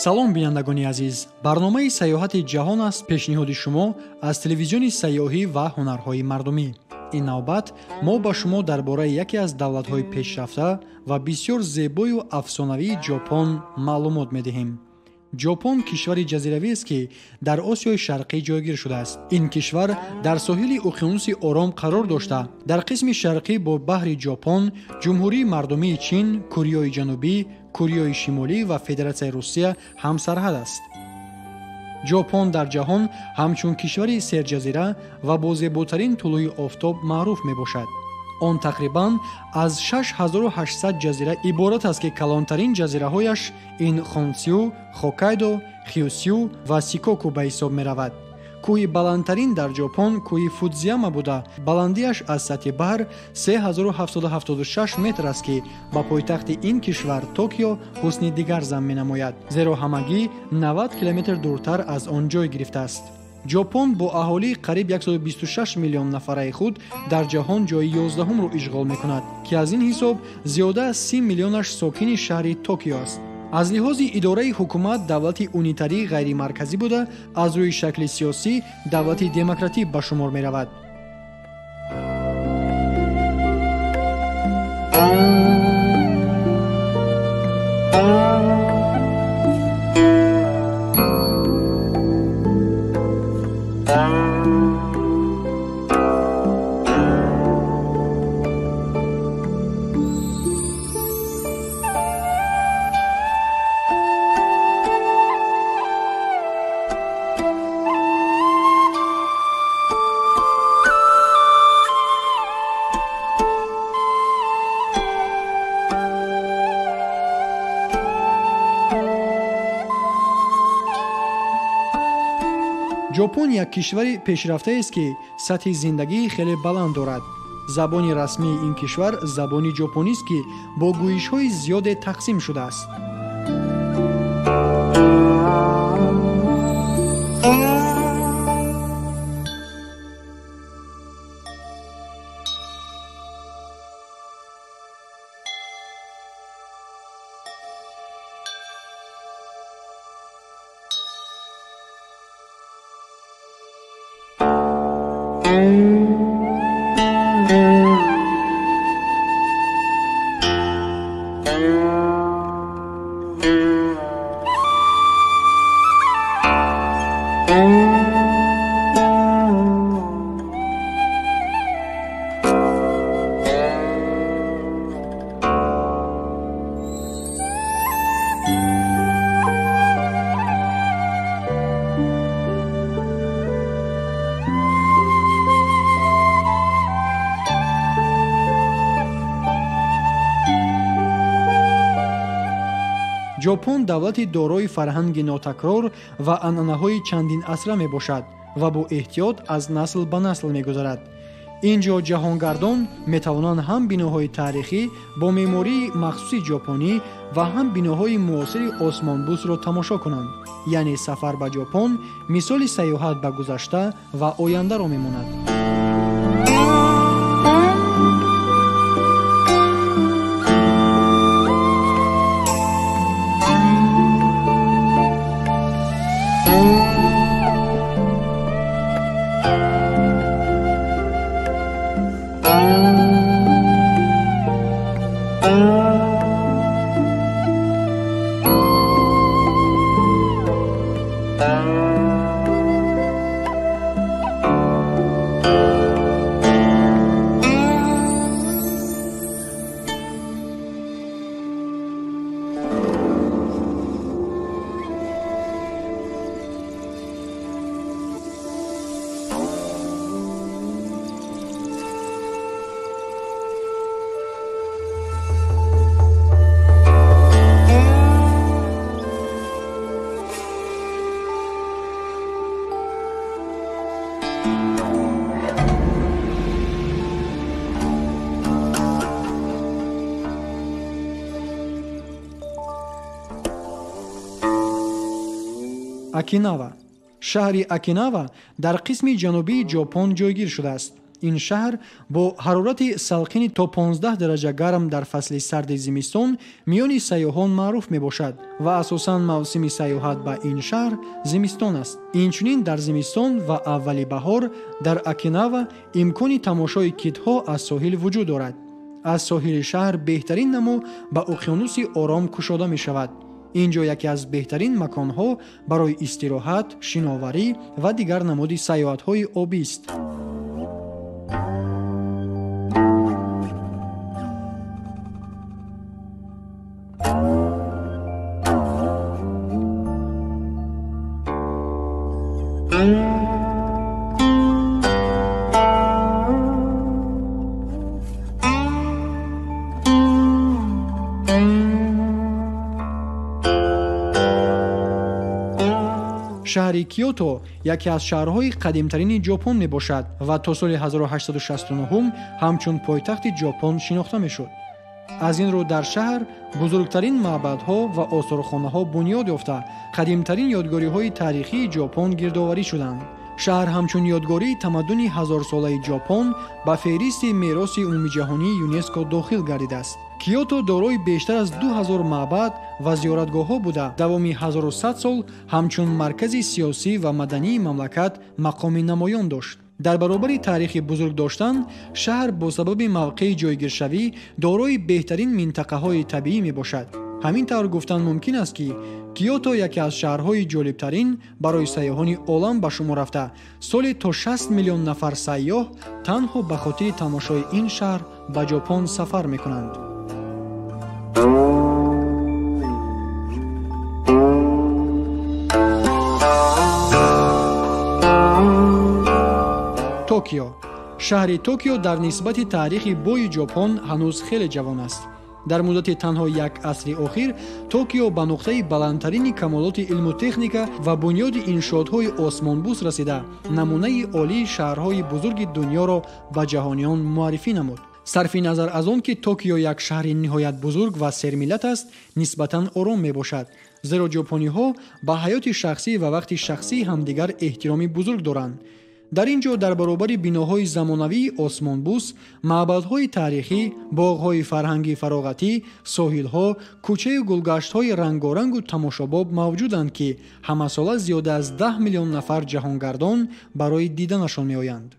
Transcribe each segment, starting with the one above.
Салом, бинандагони азиз. Барномаи сайёҳати ҷаҳон аст пешниҳоди шумо аз телевизиони сайёҳӣ ва ҳунарҳои мардумӣ. Ин навбат мо ба шумо дар бораи яке аз давлатҳои пешрафта ва бисёр зебою афсонавии Ҷопон маълумот медиҳем. Ҷопон кишвари ҷазиравист, ки дар Осиёи Шарқӣ ҷойгир шудааст. Ин кишвар дар соҳили уқёнуси Ором қарор дошта, дар қисми шарқӣ бо баҳри Ҷопон, Ҷумҳурии Мардумии Чин, Кореяи Ҷанубӣ, Кореяи Шимолӣ ва Федератсияи Русия ҳамсарҳад аст. Ҷопон дар ҷаҳон ҳамчун кишвари серҷазира ва бо зеботарин тулӯи офтоб маъруф мебошад. Он тақрибан аз 6800 ҷазира иборат аст, ки калонтарин ҷазираҳояш ин Хонсю, Хоккайдо, Хюсю ва Сикоку ба ҳисоб меравад. Кӯҳи баландтарин дар Ҷопон кӯҳи Фудзияма буда, баландиаш аз сатҳи баҳр 3776 метр аст, ки ба пойтахти ин кишвар Токио ҳусни дигар зам менамояд, зеро ҳамагӣ 90 километр дуртар аз он ҷой гирифтааст. Ҷопон бо аҳолии қариб 126 миллион нафараи худ дар ҷаҳон ҷои 11-умро ишғол мекунад, ки аз ин ҳисоб зиёда аз 30 миллионаш сокини шаҳри Токио аст. Аз лиҳози идораи ҳукумат давлати унитарии ғайримарказӣ буда, аз рӯи шакли сиёсӣ давлати демократӣ ба шумор меравад. Ҷопон як кишвари пешрафтаест, ки сатҳи зиндагии хеле баланд дорад. Забони расмии ин кишвар забони ҷопонист, ки бо гӯйишҳои зиёде тақсим шудааст. Ҷопон давлати дорои фарҳанги нотакрор ва анъанаҳои чандин асра мебошад ва бо эҳтиёт аз насл ба насл мегузарад. Ин ҷо ҷаҳонгардон метавонанд ҳам биноҳои таърихӣ бо меъмории махсуси ҷопонӣ ва ҳам биноҳои муосири осмонбӯсро тамошо кунанд. Яъне сафар ба Ҷопон мисоли сайёҳат ба гузашта ва ояндаро мемонад. Окинава. Шаҳри Окинава дар қисми ҷанубии Ҷопон ҷойгир шудааст. Ин шаҳр бо ҳарорати салқини то 15 дараҷа гарм дар фасли сарди зимистон миёни сайёҳон маъруф мебошад ва асосан мавсими сайёҳат ба ин шаҳр зимистон аст. Инчунин дар зимистон ва аввали баҳор дар Окинава имкони тамошои китҳо аз соҳил вуҷуд дорад. Аз соҳили шаҳр беҳтарин намо ба уқёнуси Ором кушода мешавад. Ин ҷо яке аз беҳтарин маконҳо барои истироҳат, шиноварӣ ва дигар намуди сайёҳатҳои обист. Шаҳри Киото яке аз шаҳрҳои қадимтарини Ҷопон мебошад ва то соли 1869 ҳамчун пойтахти Ҷопон шинохта мешуд. Аз ин рӯ дар шаҳр бузургтарин маъбадҳо ва осорхонаҳо бунёд ёфта, қадимтарин ёдгориҳои таърихии Ҷопон гирдоварӣ шуданд. Шаҳр ҳамчун ёдгории тамаддуни ҳазорсолаи Ҷопон ба феҳристи мероси умумиҷаҳонии ЮНЕСКО дохил гардидааст. Киото дорои бештар аз 2000 маъбад ва зиёратгоҳҳо буда, давоми 1100 сол ҳамчун маркази сиёсӣ ва мадании мамлакат мақоми намоён дошт. Дар баробари таърихи бузург доштан, шаҳр бо сабаби мавқеи ҷойгиршавӣ дорои беҳтарин минтақаҳои табиӣ мебошад. Ҳамин тавр гуфтан мумкин аст, ки Киото яке аз шаҳрҳои ҷолибтарин барои сайёҳони олам ба шумор рафта, соли то 60 миллион нафар сайёҳ танҳо ба хотири тамошои ин шаҳр ба Ҷопон сафар мекунанд. Токио. Шаҳри Токио дар нисбати таърихи бои Ҷопон ҳанӯз хеле ҷавон аст. Дар муддати танҳо як асри охир Токио ба нуқтаи баландтарини камолоти илму техника ва бунёди иншоотҳои осмонбӯс расида, намунаи олии шаҳрҳои бузурги дунёро ба ҷаҳониён муаррифӣ намуд. Сарфи назар аз он ки Токио як шаҳри ниҳоят бузург ва сермиллат аст, нисбатан ором мебошад, зеро ҷопониҳо ба ҳаёти шахсӣ ва вақти шахсии ҳамдигар эҳтироми бузург доранд. Дар ин ҷо дар баробари биноҳои замонавии осмонбӯс, маъбадҳои таърихӣ, боғҳои фарҳангии фароғатӣ, соҳилҳо, кӯчаю гулгаштҳои рангорангу тамошобоб мавҷуданд, ки ҳамасола зиёда аз 10 миллион нафар ҷаҳонгардон барои диданашон меоянд.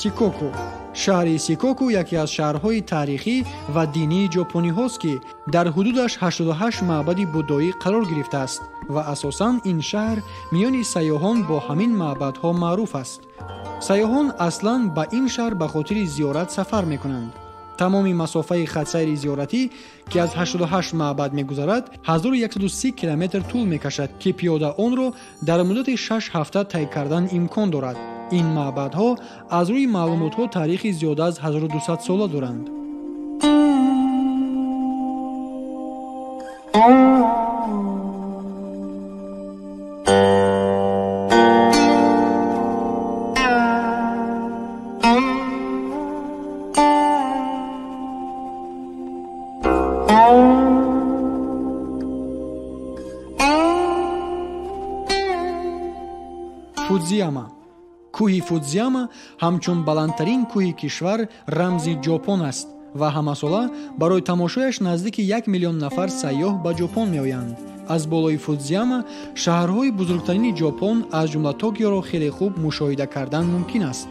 Сикоку. Шаҳри Сикоку яке аз шаҳрҳои таърихӣ ва динии ҷопониҳост, ки дар ҳудудаш 88 маъбади буддоӣ қарор гирифтааст ва асосан ин шаҳр миёни сайёҳон бо ҳамин маъбадҳо маъруф аст. Сайёҳон аслан ба ин шаҳр ба хотири зиёрат сафар мекунанд. Тамоми масофаи хатсайри зиёратӣ, ки аз 88 маъбад мегузарад, 1130 километр тӯл мекашад, ки пиёда онро дар муддати 6 ҳафта тай кардан имкон дорад. Ин маъбадҳо аз рӯи маълумотҳо таърихи зиёда аз 1200 сола доранд. Фудзияма. Кӯҳи Фудзияма ҳамчун баландтарин кӯҳи кишвар рамзи Ҷопон аст ва ҳамасола барои тамошояш наздики 1 миллион нафар сайёҳ ба Ҷопон меоянд. Аз болои Фудзияма шаҳрҳои бузургтарини Ҷопон аз ҷумла Токиоро хеле хуб мушоҳида кардан мумкин аст.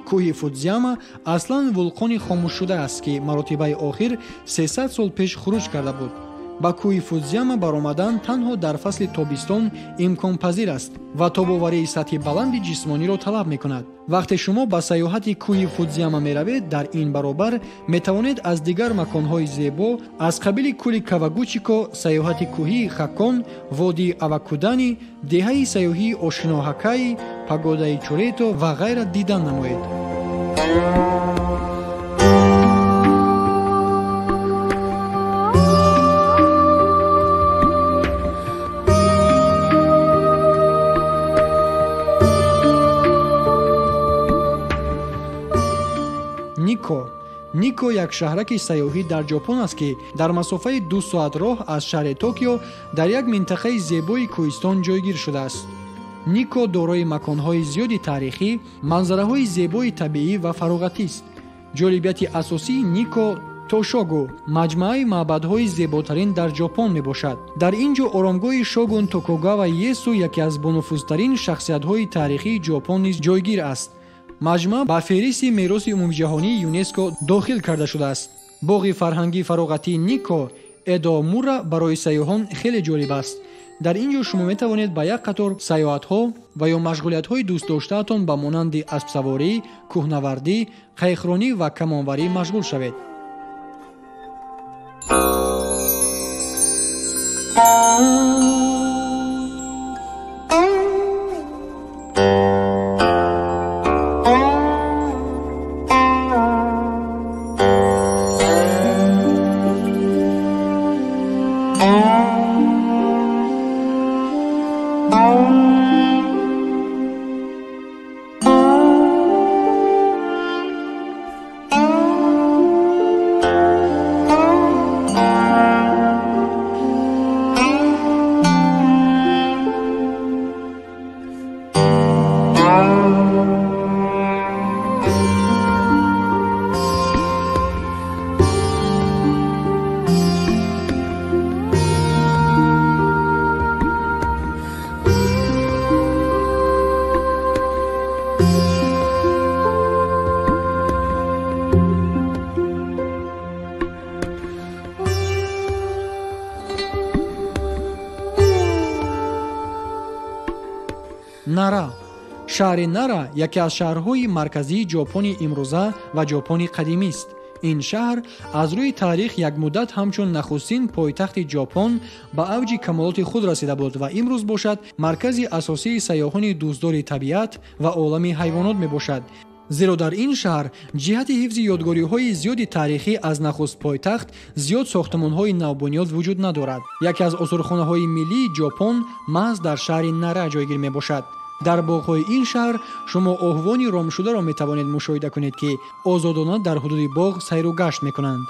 Кӯҳи Фудзияма аслан вулқони хомӯшшуда аст, ки маротибаи охир 300 сол пеш хуруҷ карда буд. Ба кӯҳи Фудзияма баромадан танҳо дар фасли тобистон имконпазир аст ва тобоварии сатҳи баланди ҷисмониро талаб мекунад. Вақте шумо ба сайёҳати кӯҳи Фудзияма меравед, дар ин баробар метавонед аз дигар маконҳои зебо аз қабили кӯли Кавагучико, сайёҳати кӯҳии Хакон, водии Авакудани, деҳаи сайёҳии Ошиноҳакаи, пагодаи Чурето ва ғайра дидан намоед. Никко. Никко як шаҳраки сайёҳӣ дар Ҷопон аст, ки дар масофаи 2 соат роҳ аз шаҳри Токио дар як минтақаи зебои кӯҳистон ҷойгир шудааст. Никко дорои маконҳои зиёди таърихӣ, манзараҳои зебои табиӣ ва фароғатист. Ҷолибияти асосии Никко Тошогу маҷмӯаи маъбадҳои зеботарин дар Ҷопон мебошад. Дар ин ҷо оромгоҳи шогун Токугава Иесу, яке аз бонуфузтарин шахсиятҳои таърихии Ҷопон низ ҷойгир аст. Маҷмӯа ба феҳристи мероси умумиҷаҳонии ЮНЕСКО дохил карда шудааст. Боғи фарҳангии фароғатии Никко Эдомура барои сайёҳон хеле ҷолиб аст. Дар ин ҷо шумо метавонед ба як қатор сайёҳатҳо ва ё машғулиятҳои дӯстдоштаатон ба монанди аспсаворӣ, кӯҳнавардӣ, қайиқронӣ ва камонварӣ машғул шавед. Нара. Шаҳри Нара яке аз шаҳрҳои марказии Ҷопони имрӯза ва Ҷопони қадимист. Ин шаҳр аз рӯи таърих як муддат ҳамчун нахустин пойтахти Ҷопон ба авҷи камолоти худ расида буд ва имрӯз бошад маркази асосии сайёҳони дӯстдори табиат ва олами ҳайвонот мебошад. Зеро дар ин шаҳр ҷиҳати ҳифзи ёдгориҳои зиёди таърихӣ аз нахуст пойтахт зиёд сохтмонҳои навбунёд вуҷуд надорад. Яке аз осорхонаҳои миллии Ҷопон маҳз дар шаҳри Нара ҷойгир мебошад. Дар боғҳои ин шаҳр шумо оҳвони ромшударо метавонед мушоҳида кунед, ки озодона дар ҳудуди боғ сайру гашт мекунанд.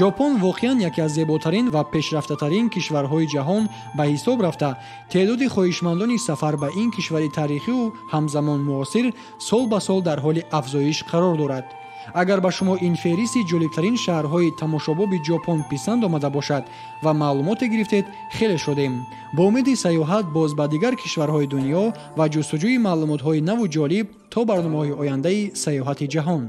Ҷопон воқеан яке аз зеботарин ва пешрафтатарин кишварҳои ҷаҳон ба ҳисоб рафта, теъдоди хоҳишмандони сафар ба ин кишвари таърихию ҳамзамон муосир сол ба сол дар ҳоли афзоиш қарор дорад. Агар ба шумо ин феҳристи ҷолибтарин шаҳрҳои тамошобоби Ҷопон писанд омада бошад ва маълумоте гирифтед, хеле шодем. Бо умеди сайёҳат боз ба дигар кишварҳои дунё ва ҷустуҷӯи маълумотҳои наву ҷолиб то барномаҳои ояндаи сайёҳати ҷаҳон.